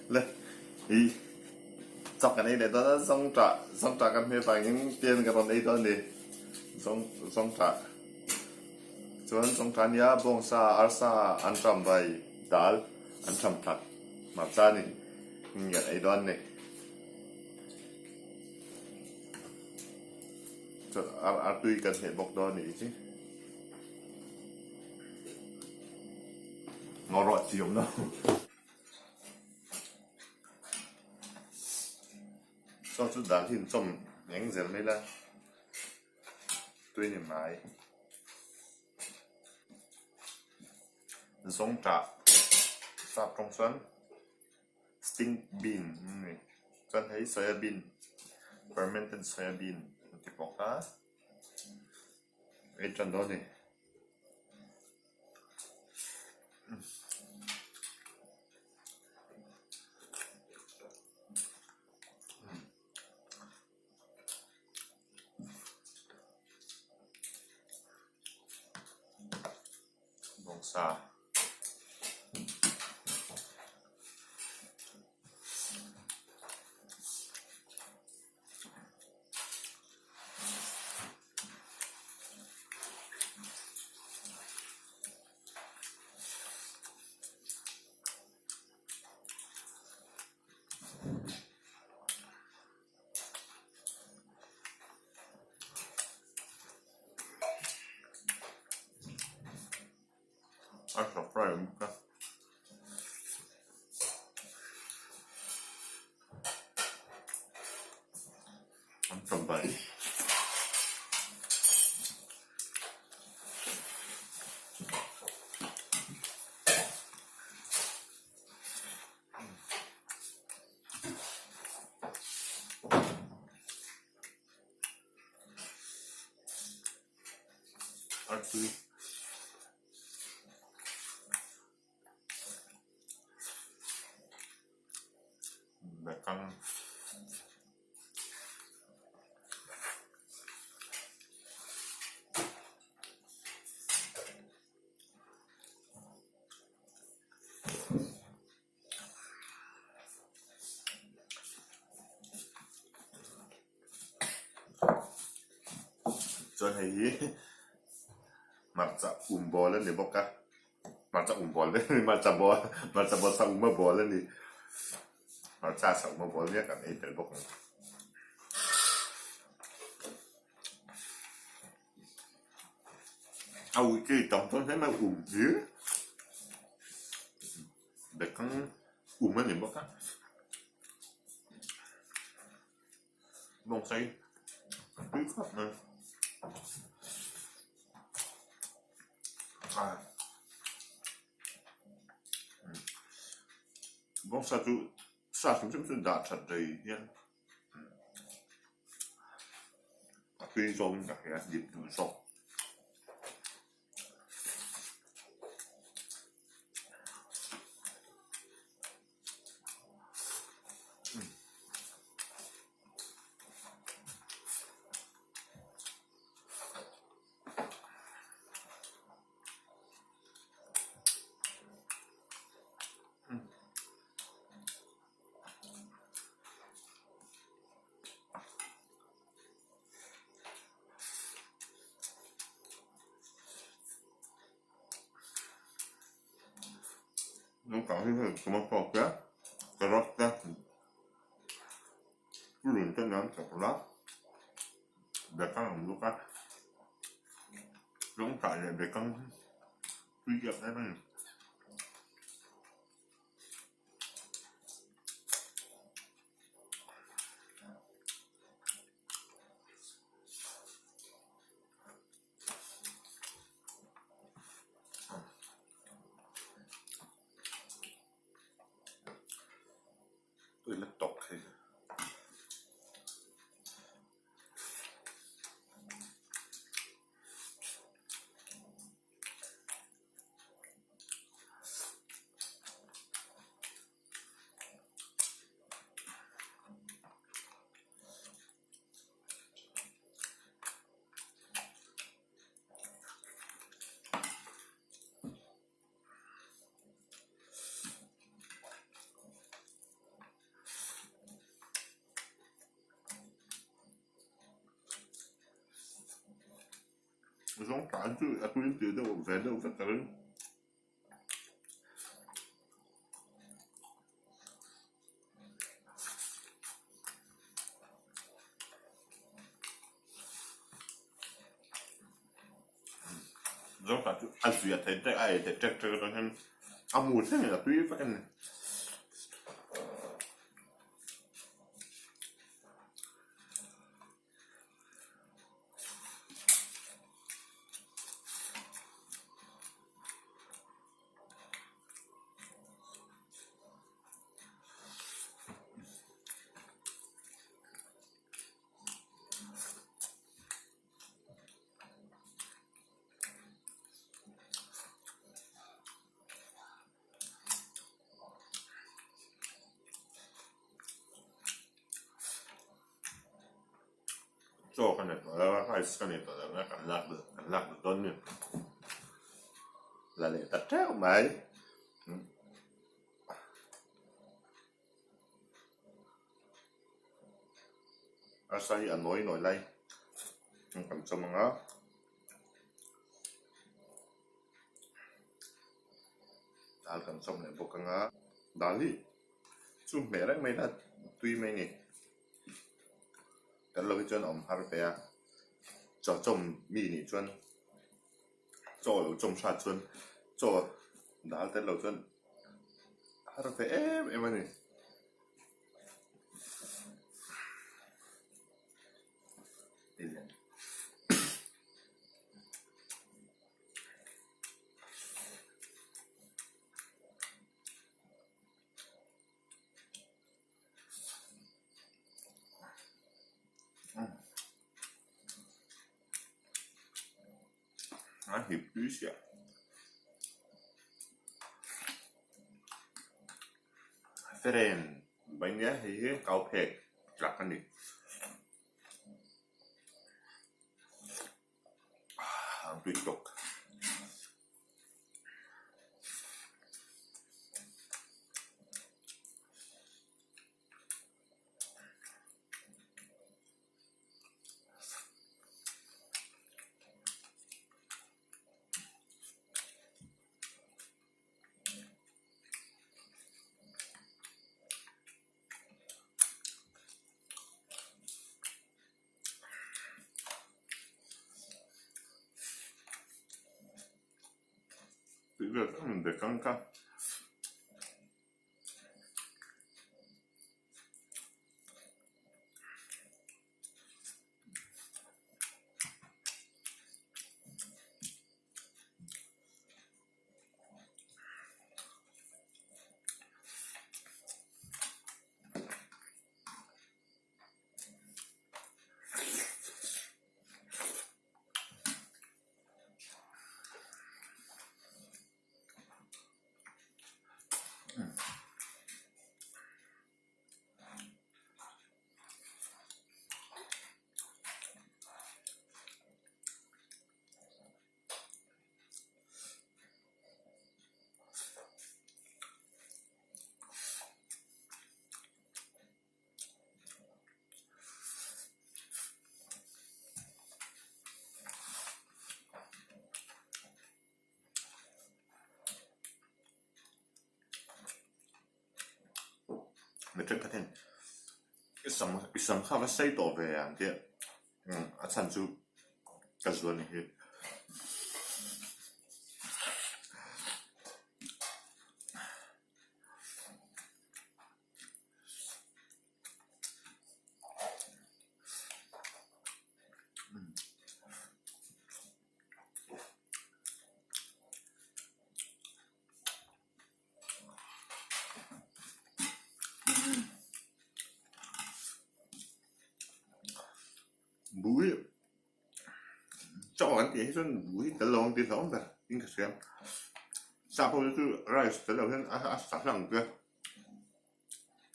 Le i chak kan ei leh dawn a zawngṭah zawngṭah kan hmel vangin tian ka rawn ei dawn a ni zawng zawngṭah chuan zawngṭah ania bawngsa arsa an ṭam vai dal an ṭam thlak hmarcha a ni kan ei dawn a ni chuan ar artui kan hmeh bawk dawn a nih hi. Ngawrawh chi awm lo. Chaw chu dan hi inchawm eng zel mai la tui ni mai. Zawngṭah sap tawng chuan stink bean a ni. Chuan hei soya bean fermented soya bean an ti bawk a. Ei ṭan dawn a ni. Bawngsa. A tha fry awm bawk a. An tam bai. Artui. Bekang. Chuan hei hi hmarcha um bawl a ni bawk a hmarcha um bawl vek a ni hmarcha bawl hmarcha bawl sa um a bawl a ni hmarcha sa um a bawl nia kan ei tel bawk ang. A ui chi tam dawn hle mai um hi bekang um a ni bawk a bawngsawi a tui khawp mai ah bawngsa chu sa hrim hrim chu dah that rei hian. A tui zawng tak hi a dip duh zawk. Naupang hi hei tomato te carrot te purun te nen chawp la bekang ang bawk a rawng tah leh bekang tui em em a ni. Tui la tawk thei. Zawngṭah chu a tui tih deuh ve deuh vek ka ring. Zawngṭah chu a zia thei ṭek a ei thei ṭek ṭek atang hian a mu thlengin a tui vek a ni. Chaw ka nei tawh lo a, rice ka nei tawh lo a, kan lak duh kan lak duh dawn mi la leh ta teuh mai. Arsa hi a nawi nawi lai kan chawm ang a. Dal kan chawm leh bawk ang a, dal hi chu hmeh reng mai la tui mai a ni. Kan lo hi chuan a awm har ve a, chaw chawm mi nih chuan chaw lo chawm hrat chuan chaw dal tel lo chuan har ve em em a ni. A hip tui sia. Feren mai nia hei hi kau phek tlak a ni. Ang tui tawk. Tih vel tak an be kang kha. Mi thenkhat hian i sam i sam kha va sei tawh ve ang tih a chhan chu ka zuan ni hi. Buh hi chaw an tih hi chuan buh hi tel lo ang tih hlauhawm ber in ka hria. Sap ho hi chu rice tel lo hian a sa hlang te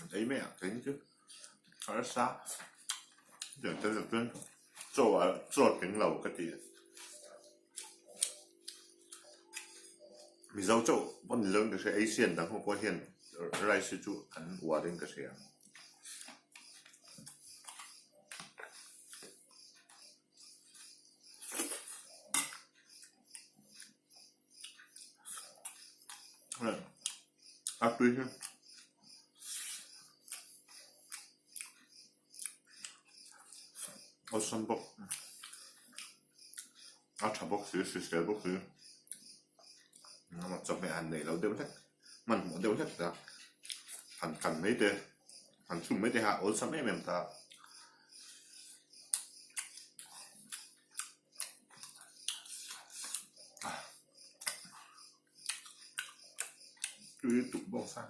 an ei mai ang kei chu arsa tel lo chuan chaw ah chaw tling lo ka ti. Mizo chauh pawh ni loin ka hria Asian dang ho pawh hian rice hi chu an uar in ka hria. A tui hi. Awlsam bawk. A tha bawk si, hrisel bawk si. Chawhmeh han neih loh deuh hlek, hmanhmawh deuh hlek ta. Han kan mai te, han chhum mai te kha awlsam em em ta. Tui tuk bawk sa.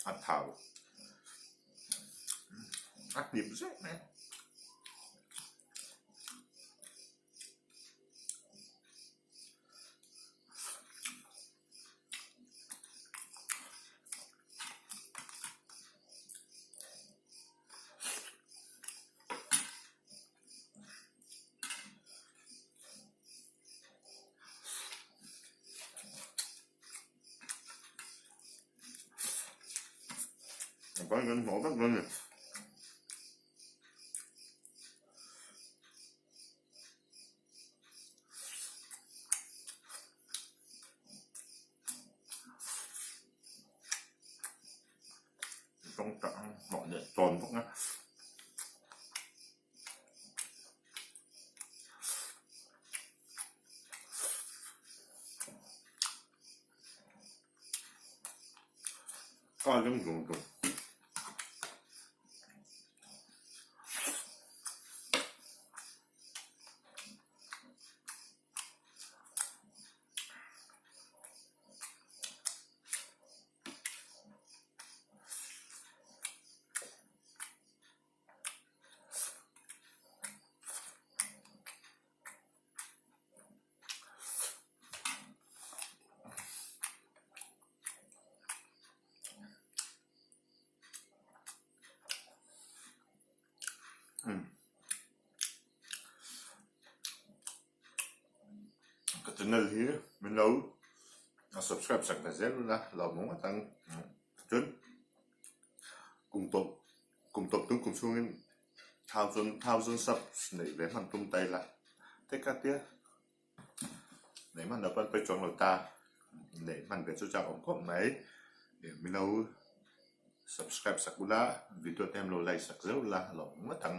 A thau a hnip zeuh mai. A ban kan hnawh vek dawn a ni. Tawngtah ang hnawh leh tawn bawk a. Ka leng zawng zawng. Ka channel hi min lo subscribe sak ve zel ula lawmawm ngawt ang chuan kum tawp kum tawp tum kum chhungin thousand thousand subs neih ve hman tum ta ila te ka tia neih hman loh pawn pawi chuang lo ta neih hman ve chu chak awm khawp mai min lo subscribe sak ula video te an lo like sak zeuh ula lawmawm ngawt ang.